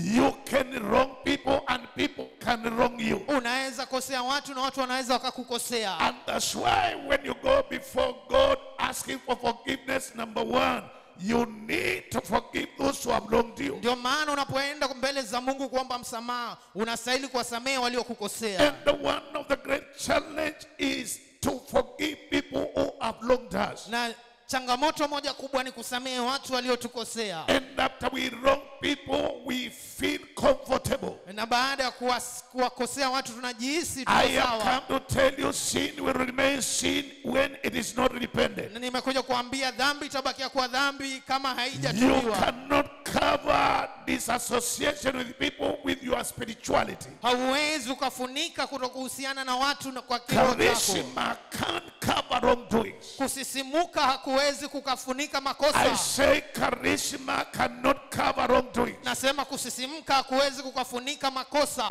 You can wrong people and people can wrong you. Unaweza kosea watu na watu wanaweza wakakukosea. And that's why when you go before God asking for forgiveness, number one, you need to forgive those who have wronged you. Ndio maana unapoenda mbele za Mungu kuomba msamaha, unastahili kuwasamehe waliokukosea. And the one of the great challenge is to forgive people who have wronged us. Na changamoto moja kubwa ni kusamehe watu waliotukosea. And after we wrong people, we feel comfortable. Na baada ya kuwakosea watu tunajihisi tuko I have sawa. come to tell you, sin will remain sin when it is not repented. Na nimekuja kuambia dhambi itabakia kuwa dhambi kama You haijatubiwa. cannot cover disassociation with people with your spirituality. Hauwezi ukafunika kutokuhusiana na watu na kwa kiroho chako. Charisma can't cover wrongdoings. Kusisimuka hakuwezi kukafunika makosa. I say charisma cannot cover wrongdoings. Nasema kusisimka hakuwezi kukafunika makosa.